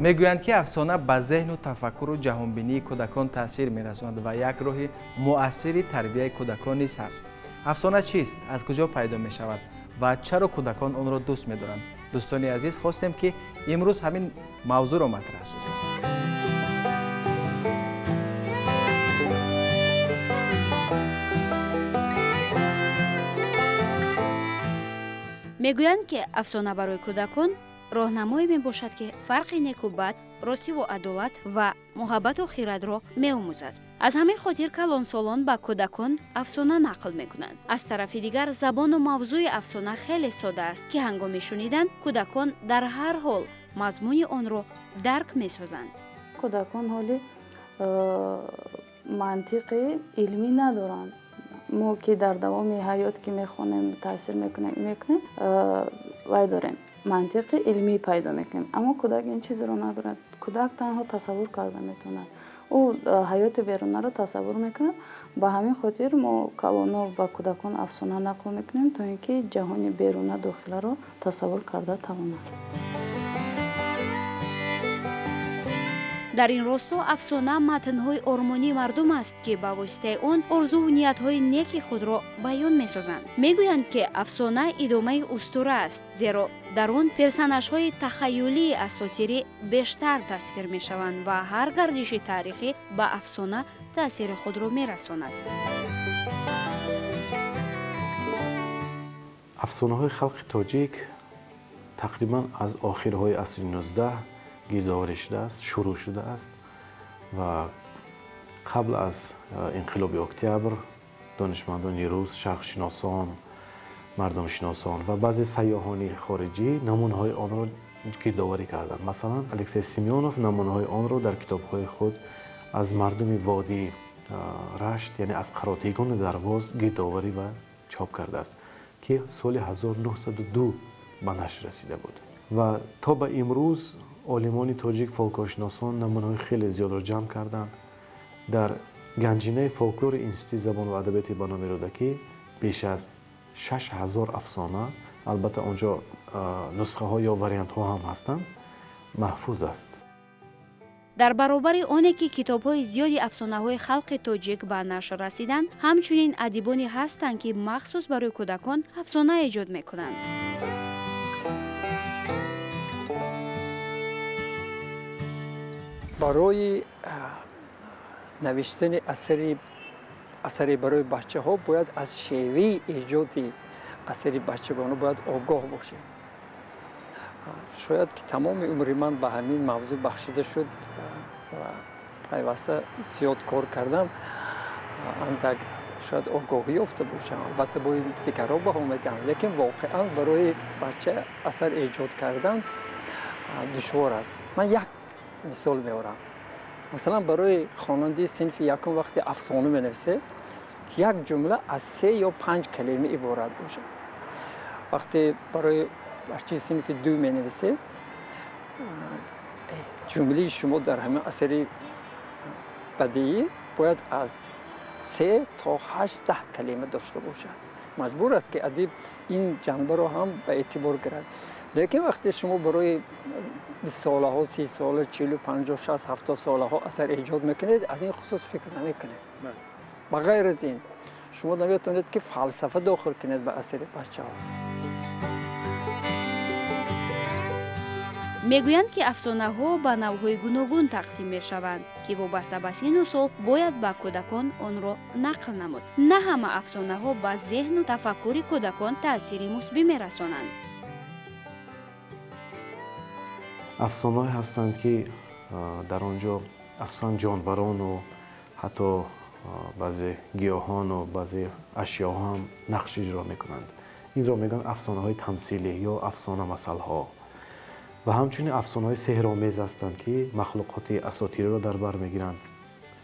Мегӯянд, ки афсона ба зеҳну тафаккуру ҷаҳонбинии кӯдакон таъсир мерасонад ва як роҳи муассири тарбияи кӯдакон низ ҳаст. Афсона чист, аз куҷо пайдо мешавад ва чаро кӯдакон онро дӯст медоранд? Дӯстони азиз, хостем, ки имрӯз ҳамин мавзӯъро матраҳ созем. Мегӯянд, ки афсона барои кӯдакон роҳнамое мебошад, ки фарқи неку бад, ростиву адолат ва муҳаббату хирадро меомӯзад. Аз ҳамин хотир калонсолон ба кӯдакон афсона нақл мекунанд. Аз тарафи дигар, забону мавзӯи афсона хеле сода аст, ки ҳангоми шунидан кӯдакон дар ҳар ҳол мазмуни онро дарк месозанд. Кӯдакон ҳоли мантиқи илмӣ надоранд. Мо ки дар давоми ҳаёт ки мехонем, таҳсил мекунем, вай дорем, мантиқи илмӣ пайдо мекунем, аммо кӯдак ин чизро надорад. Кӯдак танҳо тасаввур карда метавонад, ӯ ҳаёти берунаро тасаввур мекунад. Ба ҳамин хотир мо калоно ба кӯдакон афсона нақл мекунем, то ин ки ҷаҳони беруна дохиларо тасаввур карда тавонад. Дар ин росто афсона матнҳои ормонии мардум аст, ки ба воситаи он орзуву ниятҳои неки худро баён месозанд. Мегӯянд, ки афсона идомаи устура аст, зеро дар он персонажҳои тахаюлии асотирӣ бештар тасвир мешаванд ва ҳар гардиши таърихӣ ба афсона таъсири худро мерасонад. Афсонаҳои халқи тоҷик тақрибан аз охирҳои асри 19 гирдоварӣ шудааст, шурӯъ шудааст ва қабл аз инқилоби октябр донишмандони рус, шарқшиносон, мардумшиносон ва баъзе сайёҳони хориҷӣ намунаҳои онро гирдоварӣ карданд. Масалан, Алексей Семёнов намунаҳои онро дар китобҳои худ аз мардуми водии Рашт, яъне аз Қаротегони Дарвоз гирдоварӣ ва чоп кардааст, ки соли 1902 ба нашр расида буд. Ва то ба имрӯз олимони тоҷик, фолклоршиносон намунаҳои хеле зиёдро ҷамъ карданд. Дар ганҷинаи фолклори Институти забон ва адабиёти ба номи Рӯдакӣ беш аз 6000 афсона, албатта он ҷо нусхаҳо ё вариантҳо ҳам ҳастанд, маҳфуз аст. Дар баробари оне ки китобҳои зиёди афсонаҳои халқи тоҷик ба нашр расиданд, ҳамчунин адибоне ҳастанд, ки махсус барои кӯдакон афсона эҷод мекунанд. Барои навиштани асаре барои бачаҳо бояд аз шеваи эҷоди асари бачагона бояд огоҳ бошем. Шояд ки тамоми умри ман ба ҳамин мавзӯъ бахшида шуд ва пайваста зиёд кор кардам, андак шояд огоҳӣ ёфта бошам. Албатта, бои дигарҳо баҳо медиҳам, лекин воқеан барои бача асар эҷод кардан душвор аст. Ман як мисол меорам. Масалан, барои хонандаи синфи якум вақте афсона менависед, як ҷумла аз се ё панҷ калима иборат бошад. Вақте барои бачаи синфи ду менависед, ҷумлаи шумо дар ҳамин асари бадиӣ бояд аз се то ҳашт, 10 калима дошта бошад. Маҷбур аст, ки адиб ин ҷанбаро ҳам ба эътибор гирад. Лекин вақте шумо барои 20 солаҳо, 30 сола, 40, 50, 60, 70 солаҳо асар эҷод мекунед, аз ин хусус фикр намекунед. Ба ғайр аз ин, шумо наметавонед, ки фалсафа дохил кунед ба асари бачаҳо. Мегӯянд, ки афсонаҳо ба навъҳои гуногун тақсим мешаванд, ки вобаста ба синну сол бояд ба кӯдакон онро нақл намуд. На ҳама афсонаҳо ба зеҳну тафаккури кӯдакон таъсири мусбӣ мерасонанд. Афсонаҳое ҳастанд, ки дар он ҷо асосан ҷонварону ҳатто баъзе гиёҳону баъзе ашёҳо ҳам нақш иҷро мекунанд. Инро мегӯянд афсонаҳои тамсилӣ ё афсона масалҳо. Ва ҳамчунин афсонаҳои сеҳромез ҳастанд, ки махлуқоти асотириро дар бар мегиранд,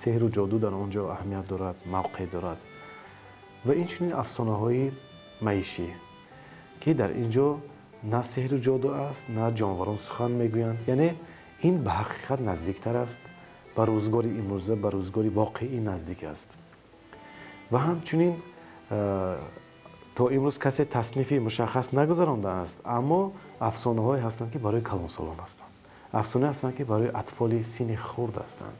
сеҳру ҷоду дар он ҷо аҳамият дорад, мавқеъ дорад. Ва инчунин афсонаҳои маишӣ, ки дар ин ҷо на сеҳру ҷоду аст, на ҷонварон сухан мегӯянд, яъне ин ба ҳақиқат наздиктар аст, ба рӯзгори имрӯза, ба рӯзгори воқеӣ наздик аст. Ва ҳамчунин то имрӯз касе таснифи мушаххас нагузарондааст, аммо афсонаҳое ҳастанд, ки барои калонсолон ҳастанд. Афсона ҳастанд, ки барои атфоли синни хурд ҳастанд,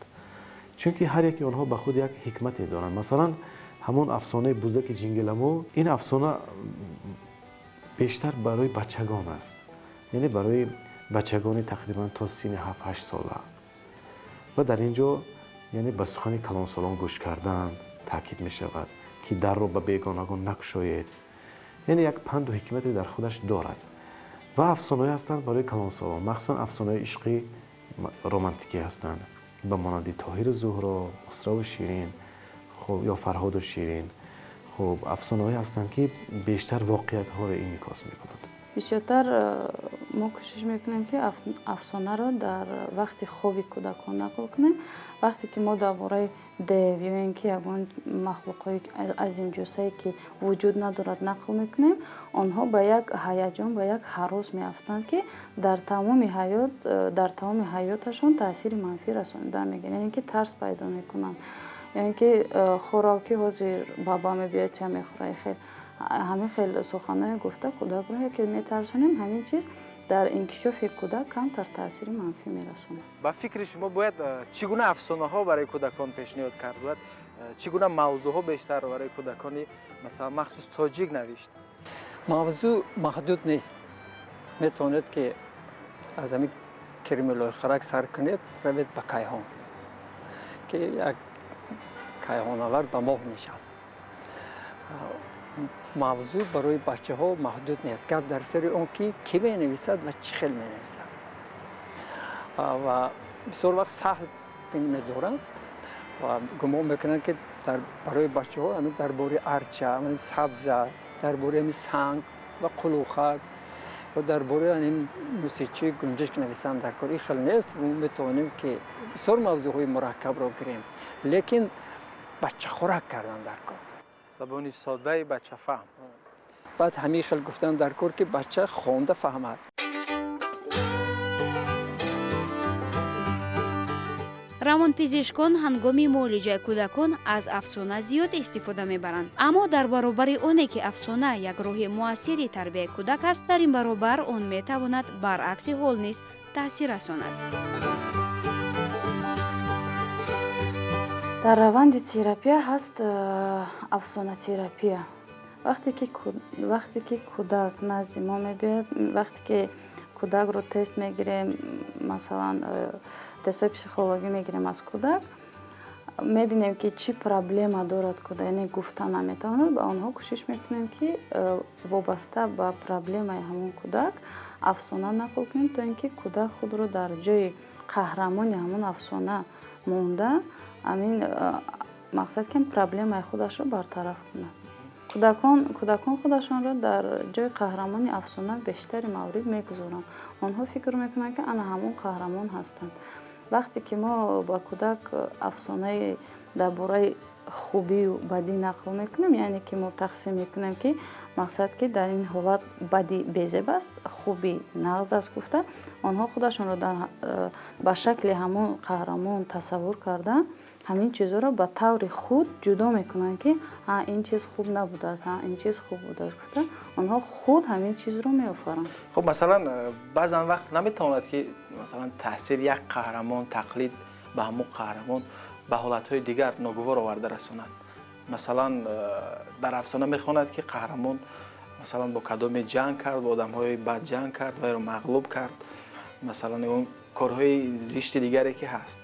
чунки ҳар яке онҳо ба худ як ҳикмате доранд. Масалан, ҳамон афсонаи бузаки ҷингиламо, ин афсона бештар барои бачагон аст, яъне барои бачагони тақрибан то синни 7-8 сола. Ва дар ин ҷо, яъне, ба сухани калонсолон гӯш кардан таъкид мешавад, ки дарро ба бегонагон накушоед. Яъне як панду ҳикмате дар худаш дорад. Ва афсонаҳое ҳастанд барои калонсолон, махсусан афсонаҳои ишқи романтикӣ ҳастанд, ба монанди Тоҳиру Зуҳро, Хусраву Ширин, хуб, ё Фарҳоду Ширин. Хуб, афсонаҳое ҳастанд, ки бештар воқеиятҳоро инъикос мекунанд. Бисёртар мо кӯшиш мекунем, ки афсонаро дар вақти хоби кӯдакон нақл кунем. Вақте ки мо дар бораи дев ё ин ки ягон махлуқҳои азимҷуссае, ки вуҷуд надорад, нақл мекунем, онҳо ба як ҳаяҷон, ба як ҳарос меафтанд, ки дар тамоми ҳаёт дар тамоми ҳаёташон таъсири манфӣ расонида мегирад, яъне ки тарс пайдо мекунанд, ё ин ки хӯрок, ки ҳозир баба мебиёяд, ча мехӯра, хел ҳамин хел суханҳое гуфта кӯдакро ки метарсонем, ҳамин чиз дар инкишофи кӯдак камтар таъсири манфӣ мерасонад. Ба фикри шумо, бояд чӣ гуна афсонаҳо барои кӯдакон пешниҳод кард? Бояд чӣ гуна мавзӯъҳо бештар барои кӯдакони, масалан, махсус тоҷик навишт? Мавзӯъ маҳдуд нест. Метавонед, ки аз ҳамин кирми лойхарак сар кунед, равед ба кайҳон, ки як кайҳонавар ба моҳ нишаст. Мавзӯъ барои бачаҳо маҳдуд нест. Гап дар сари он, ки кӣ менависад ва чӣ хел менависад. Ва бисёр вақт саҳл медоранд ва гумон мекунанд, ки барои бачаҳо ҳамин дар бораи арча, ҳамин сабза, дар бораи ҳамин санг ва қулухак ё дар бораи ҳамин мусичи гунҷишк нависанд дар кор. Ин хел нест. Мо метавонем, ки бисёр мавзӯъҳои мураккабро гирем, лекин бачахӯрак кардан дар кор. Забони содаи бачафаҳм. Баъд ҳамин хел гуфтан дар кор, ки бача хонда фаҳмад. Равонпизишкон ҳангоми муолиҷаи кӯдакон аз афсона зиёд истифода мебаранд. Аммо дар баробари оне ки афсона як роҳи муассири тарбияи кӯдак аст, дар ин баробар он метавонад баръакси ҳол низ таъсир расонад. Дар раванди терапия ҳаст афсонатерапия. Вақте ки кӯдак назди мо мебиёяд, вақте ки кӯдакро тест мегирем, масалан, тестҳои психологӣ мегирем аз кӯдак, мебинем, ки чӣ проблема дорад кӯдак, яъне гуфта наметавонад. Ба онҳо кӯшиш мекунем, ки вобаста ба проблемаи ҳамон кӯдак афсона нақл кунем, то ин ки кӯдак худро дар ҷои қаҳрамони ҳамон афсона монда, ҳамин мақсад, ки проблемаи худашро бартараф кунад. Кӯдакон худашонро дар ҷои қаҳрамони афсона бештари маврид мегузоранд. Онҳо фикр мекунанд, ки ана ҳамон қаҳрамон ҳастанд. Вақте ки мо ба кӯдак афсонаи дар бораи хубию бадӣ нақл мекунем, яъне ки мо тақсим мекунем, ки мақсад, ки дар ин ҳолат бадӣ безеб аст, хубӣ нағз аст гуфта, онҳо худашонро ба шакли ҳамон қаҳрамон тасаввур карда, ҳамин чизҳоро ба таври худ ҷудо мекунанд, ки ҳа, ин чиз хуб набудааст, ҳа, ин чиз хуб будааст гуфта, онҳо худ ҳамин чизро меофаранд. Хуб, масалан, баъзан вақт наметавонад, ки масалан таъсири як қаҳрамон, тақлид ба ҳамон қаҳрамон ба ҳолатҳои дигар ногувор оварда расонад? Масалан, дар афсона мехонад, ки қаҳрамон, масалан, бо кадоме ҷанг кард, бо одамҳои бад ҷанг кард, вайро мағлуб кард, масалан, он корҳои зишти дигаре ки ҳаст.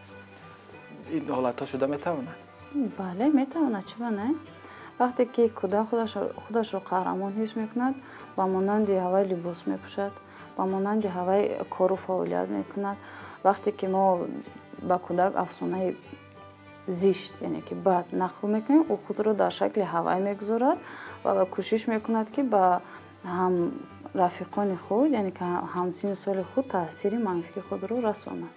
Ин ҳолатҳо шуда метавонад? Бале, метавонад, чиба не. Вақте ки кӯдак худашро қаҳрамон ҳис мекунад, ба монанди ҳавай либос мепӯшад, ба монанди ҳавай кору фаъолият мекунад. Вақте ки мо ба кӯдак афсонаи зишт, яъне ки бад нақл мекунем, ӯ худро дар шакли ҳавай мегузорад ва кӯшиш мекунад, ки ба ҳам рафиқони худ, яъне ки ҳамсинну соли худ таъсири манфии худро расонад.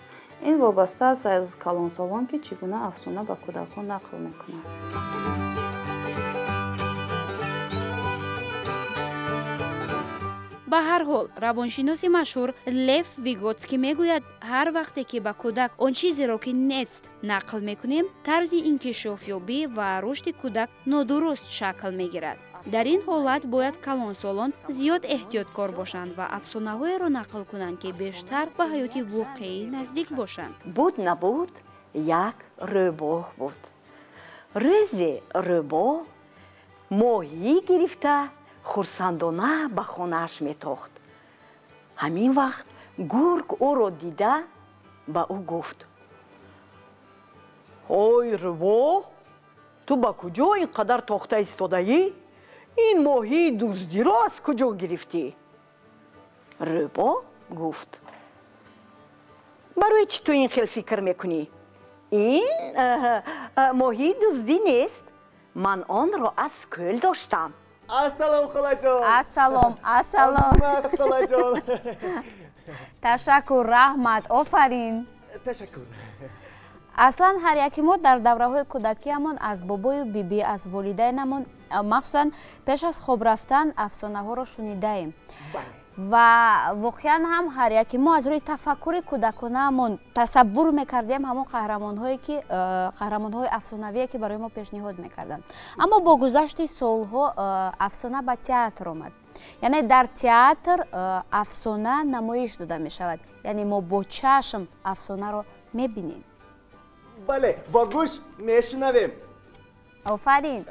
Ин вобаста аст аз калонсолон, ки чӣ гуна афсона ба кӯдакон нақл мекунанд. Ба ҳар ҳол, равоншиноси машҳур Лев Виготский мегӯяд, ҳар вақте ки ба кӯдак он чизеро, ки нест, нақл мекунем, тарзи инкишофёбӣ ва рушди кӯдак нодуруст шакл мегирад. Дар ин ҳолат бояд калонсолон зиёд эҳтиёткор бошанд ва афсонаҳоеро нақл кунанд, ки бештар ба ҳаёти воқеӣ наздик бошанд. Буд, набуд, як рӯбоҳ буд. Рӯзе рӯбоҳ моҳӣ гирифта, хурсандона ба хонааш метохт. Ҳамин вақт гург ӯро дида, ба ӯ гуфт: «Ой, рӯбоҳ, ту ба куҷо ин қадар тохта истодаӣ? Ин моҳии дуздиро аз куҷо гирифтӣ?» Рӯбоҳ гуфт: «Барои чӣ ту ин хел фикр мекунӣ? Ин моҳии дуздӣ нест, ман онро аз кӯл доштам». Ассалом, холаҷон. Ассалом, ассалом. Холаҷон. Ташаккур, раҳмат, офарин. Ташаккур. Аслан ҳар яки мо дар давраҳои кӯдакиамон аз бобою бибӣ, аз волидайнамон, махсусан пеш аз хоб рафтан, афсонаҳоро шунидаем ва воқеан ҳам ҳар яки мо аз рӯи тафаккури кӯдаконаамон тасаввур мекардем ҳамон қаҳрамонҳое ки қаҳрамонҳои афсонавие, ки барои мо пешниҳод мекарданд. Аммо бо гузашти солҳо афсона ба театр омад, яъне дар театр афсона намоиш дода мешавад, яъне мо бо чашм афсонаро мебинем. Бале, бо гӯш мешунавем. Офарин.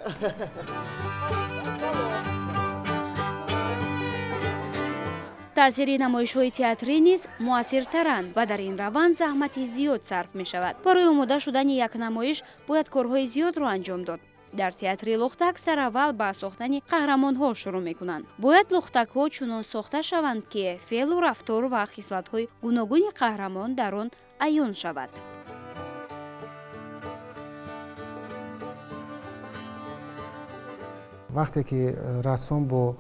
Таъсири намоишҳои театрӣ низ муассиртаранд ва дар ин раванд заҳмати зиёд сарф мешавад. Барои омода шудани як намоиш бояд корҳои зиёдро анҷом дод. Дар театри лухтак сараввал ба сохтани қаҳрамонҳо шурӯъ мекунанд. Бояд лухтакҳо чунон сохта шаванд, ки феълу рафтор ва хислатҳои гуногуни қаҳрамон дар он аён шавад. Вақте ки рассом бо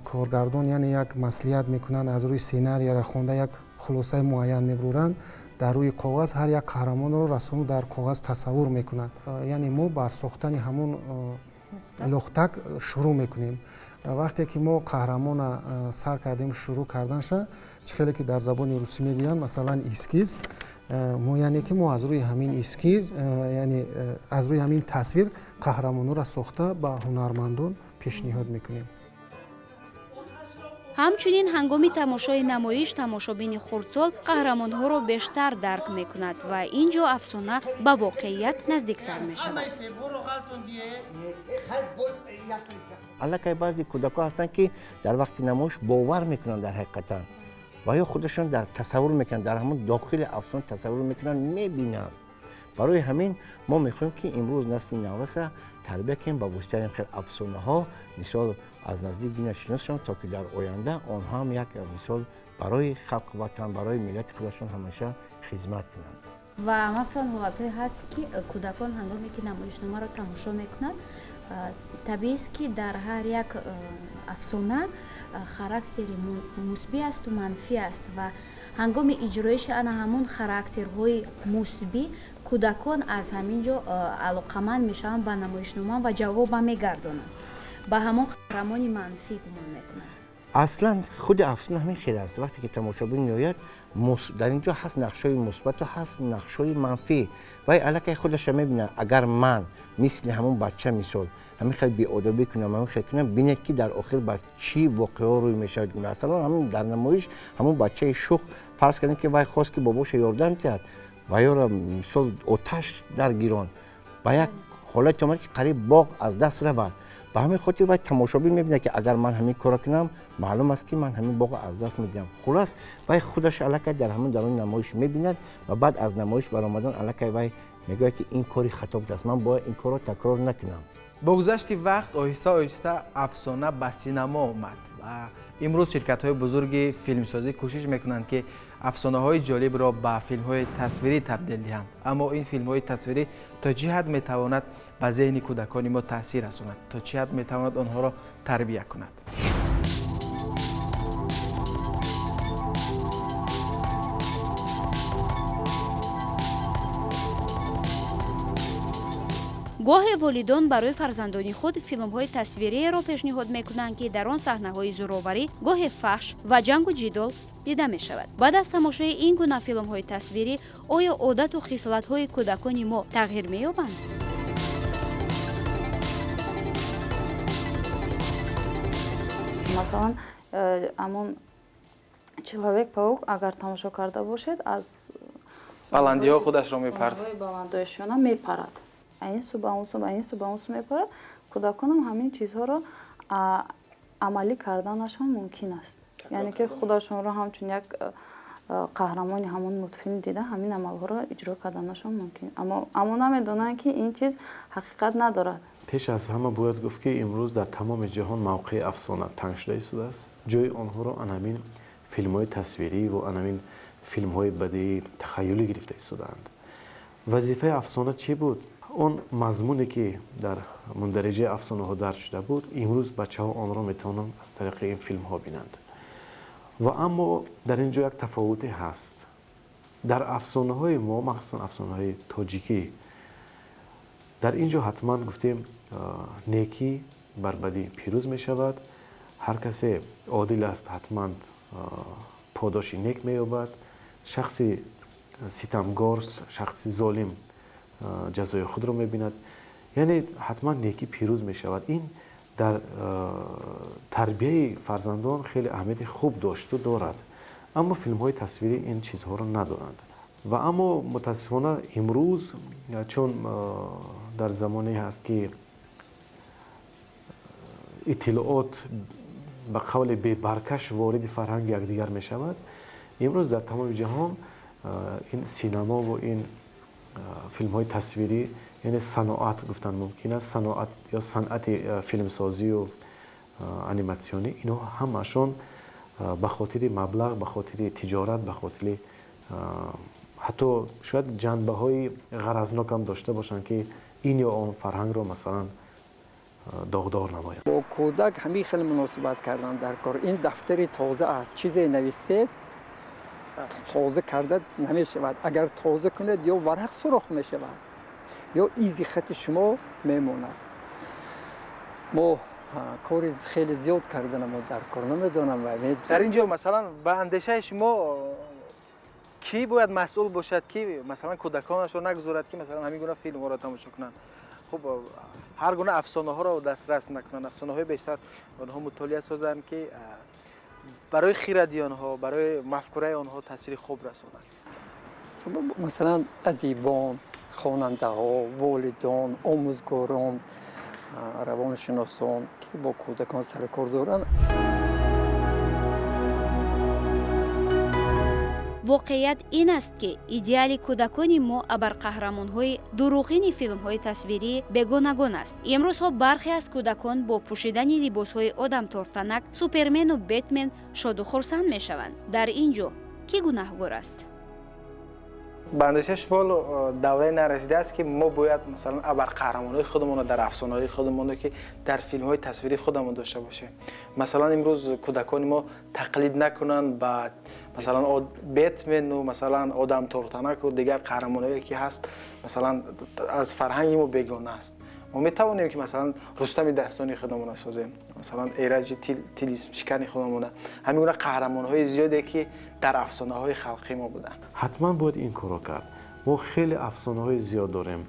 коргардон, яъне як маслиҳат мекунанд, аз рӯи сценарияро хонда, як хулосаи муайян мебуранд, дар рӯи коғаз ҳар як қаҳрамонро рассом дар коғаз тасаввур мекунад. Яъне мо бар сохтани ҳамон лухтак шурӯъ мекунем. Вақте ки мо қаҳрамона сар кардем шурӯъ карданша, чӣ хеле ки дар забони русӣ мегӯянд, масалан, эскиз, мо, яъне ки мо аз рӯи ҳамин эскиз, яъне аз рӯи ҳамин тасвир, қаҳрамонҳоро сохта, ба ҳунармандон пешниҳод мекунем. Ҳамчунин, ҳангоми тамошои намоиш тамошобини хурдсол қаҳрамонҳоро бештар дарк мекунад ва ин ҷо афсона ба воқеият наздиктар мешавад. Аллакай баъзе кӯдакҳо ҳастанд, ки дар вақти намоиш бовар мекунанд дар ҳақиқатан ва ё худашон дар тасаввур мекунанд, дар ҳамон дохили афсона тасаввур мекунанд, мебинанд. Барои ҳамин мо мехоҳем, ки имрӯз насли навраса тарбия кунем ба воситаи ин хел афсонаҳо, мисол, аз наздик бинад, шинос шаванд, то ки дар оянда онҳо ҳам як, мисол, барои халқу ватан, барои миллати худашон ҳамеша хизмат кунанд. Ва махсусан ҳолатҳое ҳаст, ки кӯдакон ҳангоме ки намоишномаро тамошо мекунанд, табиист, ки дар ҳар як афсона характери мусбӣ асту манфӣ аст ва ҳангоми иҷроиши ана ҳамун характерҳои мусбӣ кӯдакон аз ҳамин ҷо алоқаманд мешаванд ба намоишнома ва ҷавоба мегардонанд ба ҳамон қаҳрамони манфӣ, гумон мекунанд. Аслан худи афсона ҳамин хел аст. Вақте ки тамошобин меояд, дар ин ҷо ҳаст нақшҳои мусбату ҳаст нақшҳои манфӣ. Вай аллакай худаша мебинад: агар ман мисли ҳамон бача, мисол, ҳамин хел беодобӣ кунам, ҳамин хел кунам, бинед, ки дар охир ба чӣ воқеаҳо рӯй мешавад. Масалан, ҳамин дар намоиш ҳамон бачаи шух, фарз кардем, ки вай хост, ки бобоша ёрдам диҳад ва ёро, мисол, оташ даргирон, ба як ҳолате омад, ки қариб боғ аз даст равад. Ба ҳамин хотир вай тамошобин мебинад, ки агар ман ҳамин корро кунам, маълум аст, ки ман ҳамин боғро аз даст медиҳам. Хулос, вай худаш аллакай дар ҳамин даруни намоиш мебинад ва баъд аз намоиш баромадан аллакай вай мегӯяд, ки ин кори хато будааст, ман бояд ин корро такрор накунам. Бо гузашти вақт оҳиста оҳиста афсона ба синамо омад ва имрӯз ширкатҳои бузурги филмсозӣ кӯшиш мекунанд, ки афсонаҳои ҷолибро ба филмҳои тасвирӣ табдил диҳанд. Аммо ин филмҳои тасвирӣ то чӣ ҳад метавонад ба зеҳни кӯдакони мо таъсир расонад, то чӣ ҳад метавонад онҳоро тарбия кунад? Гоҳе волидон барои фарзандони худ филмҳои тасвириеро пешниҳод мекунанд, ки дар он саҳнаҳои зӯроварӣ, гоҳе фаҳш ва ҷангу ҷидол дида мешавад. Баъд аз тамошои ин гуна филмҳои тасвирӣ оё одату хислатҳои кӯдакони мо тағйир меёбанд? Масалан, ҳамон Человек-паук агар тамошо карда бошед, аз баландиҳо худашро мепард, баландиҳошона мепарад, ин су ба он су, ба ин су ба он су мепарад. Кӯдаконам ҳамин чизҳоро амалӣ карданашон мумкин аст, яъне ки худашонро ҳамчун як қаҳрамони ҳамон мультфилм дида, ҳамин амалҳоро иҷро карданашон мумкин, аммо намедонанд, ки ин чиз ҳақиқат надорад. Пеш аз ҳама бояд гуфт, ки имрӯз дар тамоми ҷаҳон мавқеи афсона танг шуда истодааст. Ҷои онҳоро анамин филмҳои тасвирӣ ва анамин филмҳои бадии тахаюлӣ гирифта истодаанд. Вазифаи афсона чӣ буд? Он мазмуне ки дар мундариҷаи афсонаҳо дарҷ шуда буд, имрӯз бачаҳо онро метавонанд аз тариқи ин филмҳо бинанд. Ва аммо дар ин ҷо як тафовуте ҳаст. Дар афсонаҳои мо, махсусан афсонаҳои тоҷикӣ, дар ин ҷо ҳатман гуфтем, некӣ бар бадӣ пирӯз мешавад, ҳар касе одил аст, ҳатман подоши нек меёбад, шахси ситамгор, шахси золим ҷазои худро мебинад, яъне ҳатман некӣ пирӯз мешавад. Ин дар тарбияи фарзандон хеле аҳамияти хуб дошту дорад, аммо филмҳои тасвирӣ ин чизҳоро надоранд. Ва аммо мутаассифона имрӯз, чун дар замоне ҳаст, ки иттилоот ба қавли бебаркаш вориди фарҳанги якдигар мешавад, имрӯз дар тамоми ҷаҳон ин синамову ин филмҳои тасвирӣ, яъне саноат гуфтан мумкин аст, саноат ё санъати филмсозию аниматсионӣ, инҳо ҳамаашон ба хотири маблағ, ба хотири тиҷорат, ба хотири ҳатто шояд ҷанбаҳои ғаразнокам дошта бошанд, ки ин ё он фарҳангро масалан доғдор намоянд. Бо кӯдак ҳамин хел муносибат кардан дар кор. Ин дафтари тоза аст, чизе навистед, тоза карда намешавад. Агар тоза кунед, ё варақ сурох мешавад, ё изи хати шумо мемонад. Мо кори хеле зиёд карданамо дар кор, намедонам. Дар ин ҷо масалан ба андешаи шумо кӣ бояд масъул бошад, ки масалан кӯдаконашро нагузорад, ки масалан ҳамин гуна филмҳоро тамошо кунанд, хуб ҳар гуна афсонаҳоро дастрас накунанд, афсонаҳои бештар онҳо мутолиа созанд, ки барои хиради онҳо, барои мафкураи онҳо таъсири хуб расонанд? Масалан, адибон, хонандаҳо, волидон, омӯзгорон, равоншиносон, ки бо кӯдакон сарукор доранд. Воқеият ин аст, ки идеали кӯдакони мо абарқаҳрамонҳои дурӯғини филмҳои тасвирии бегонагон аст. Имрӯзҳо бархе аз кӯдакон бо пӯшидани либосҳои одамтортанак, Супермену Бетмен шоду хурсанд мешаванд. Дар ин ҷо кӣ гунаҳгор аст? Ба андешаи шумо давраи нарасидааст, ки мо бояд масалан абарқаҳрамонҳои худамонро дар афсонаҳои худамонро, ки дар филмҳои тасвирии худамон дошта бошем? Масалан, имрӯз кӯдакони мо тақлид накунанд ба масалан Бетмену масалан одамтортанаку дигар қаҳрамонҳое, ки ҳаст, масалан аз фарҳанги мо бегона аст. Мо метавонем, ки масалан Рустами дастони худамонро созем, масалан Эраҷи тилисмшикани худамона, ҳамин гуна қаҳрамонҳои зиёде, ки дар афсонаҳои халқи мо буданд. Ҳатман бояд ин корро кард. Мо хеле афсонаҳои зиёд дорем,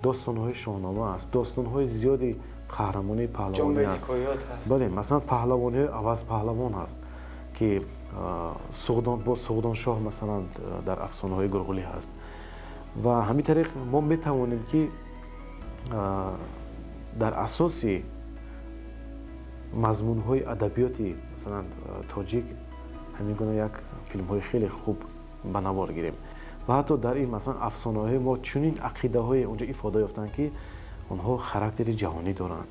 достонҳои Шоҳнома аст, достонҳои зиёди қаҳрамонии паҳлавонӣ аст. Бале, масалан паҳлавониҳои Аваз паҳлавон аст, ки бо Суғдоншоҳ масалан дар афсонаҳои Гурғулӣ ҳаст. Ва ҳамин тариқ мо метавонем, ки дар асоси мазмунҳои адабиёти масалан тоҷик ҳамин гуна як филмҳои хеле хуб ба навор гирем. Ва ҳатто дар ин масалан афсонаҳои мо чунин ақидаҳое онҷо ифода ёфтанд, ки онҳо характери ҷаҳонӣ доранд,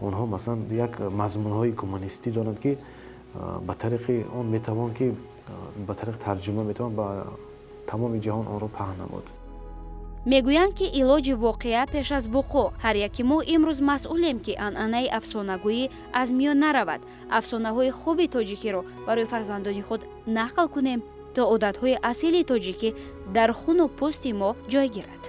онҳо масалан як мазмунҳои гуманистӣ доранд, ки ба тариқи он метавон, ки ба тариқи тарҷума метавон ба тамоми ҷаҳон онро паҳн намуд. Мегӯянд, ки илоҷи воқеа пеш аз вуқӯъ. Ҳар яки мо имрӯз масъулем, ки анъанаи афсонагӯӣ аз миён наравад, афсонаҳои хуби тоҷикиро барои фарзандони худ нақл кунем, то одатҳои асили тоҷикӣ дар хуну пӯсти мо ҷой гирад.